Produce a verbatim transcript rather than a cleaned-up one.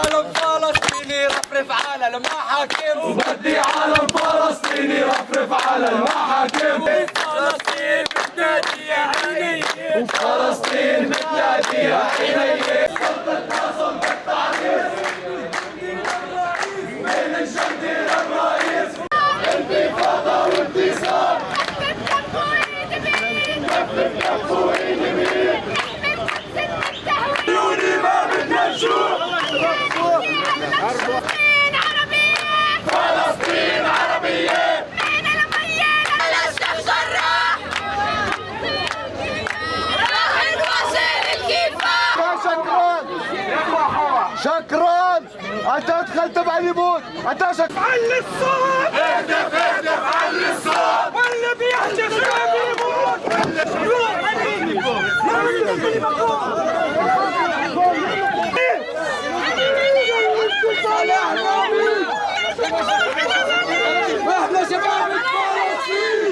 علم فلسطيني رفرف على المحاكم. وبدي علم فلسطيني رفرف على المحاكم. فلسطين بتنادي يا عيني. وفلسطين بتنادي يا عيني. سلطة ناصر بالتعريف. من الجندي للرئيس. انتفاضة وانتصار. كف الكف وإيد بإيد. كف الكف وإيد بإيد. عيوني ما بدنا نشوف. فلسطين عربية. فلسطين عربية. من المية للشجرة. راح نواصل الكفاح. شكرا. شكرا. انت دخلت بعلي موت. انت شك- علي الصوت. اهتف، اهتف، علي الصوت. واللي بيهتف ما بيموت. احنا شباب الفلسطين.